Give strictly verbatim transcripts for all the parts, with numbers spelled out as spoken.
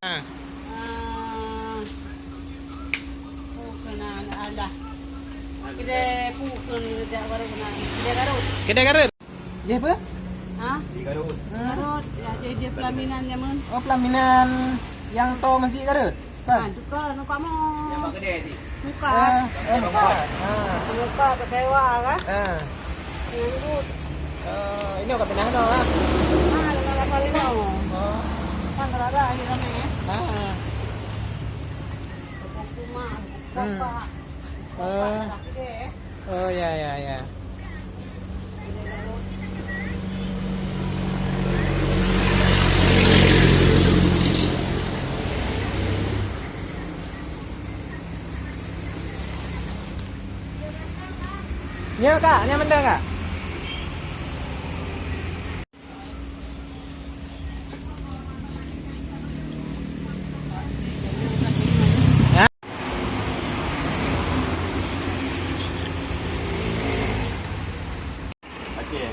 Ah. Ah. Bukan alah. Kedai bukan jak baru kena. Kedai Garut. Kedai Garut. Jih apa? Ha? Di Garut. Garut. Ya, jadi dia pelaminan nyaman. Oh, pelaminan yang to masjid Garut? Kan? Ha, tukar, tukar mo. Yang bak kedai tadi. Tukar. Ah, eh, tukar. Ah. Tukar ke sewa kan? Ah. Nganggut. Ah, ini bukan pindah no, ah. Ah, dengan apa ini? Oh. Kan rada lagi ramai ya. Ah. Rumah, hmm. Bapak. Eh. Bapak, eh. Oh, ya, ya, ya. Nyoe, Kak, nyoe mantong, Kak. Aceh.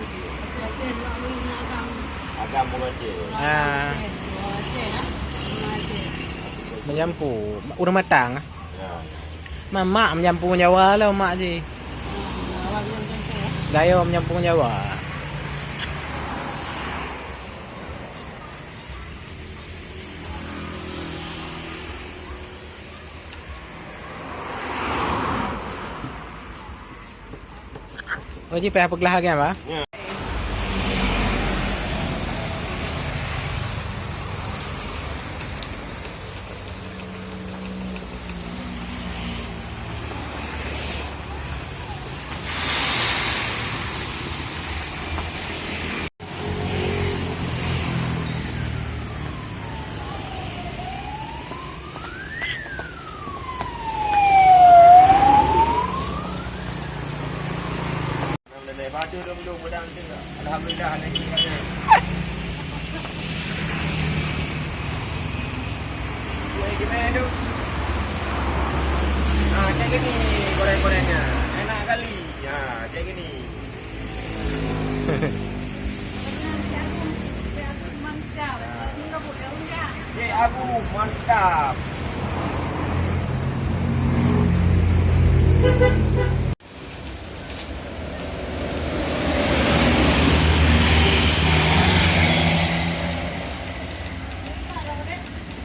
Agam ureueng Aceh. Ah. Meujampu, ureueng Matang. Ya, ya. Mamak meujampu Jawa lah mak jih. Gayo meujampu Jawa. Oh, jih payah peuglah lagi, Abah? Ya. Alhamdulillah, ada ni, ada. Kue gimana tu? Ah, cek gini goreng-gorengnya. Enak kali. Ya, cek gini. Cek Abu, mantap.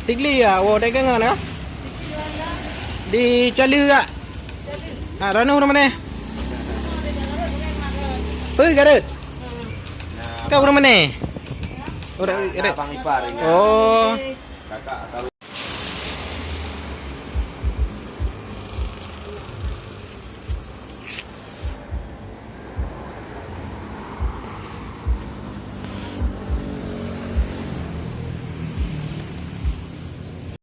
Tigli ya, wo daging mana? Di Cali ya. Ah, Ranu nama ni? Pui Garut. Kau nama ni? Orang Garut. Abang ipar ini. Oh. Kakak atau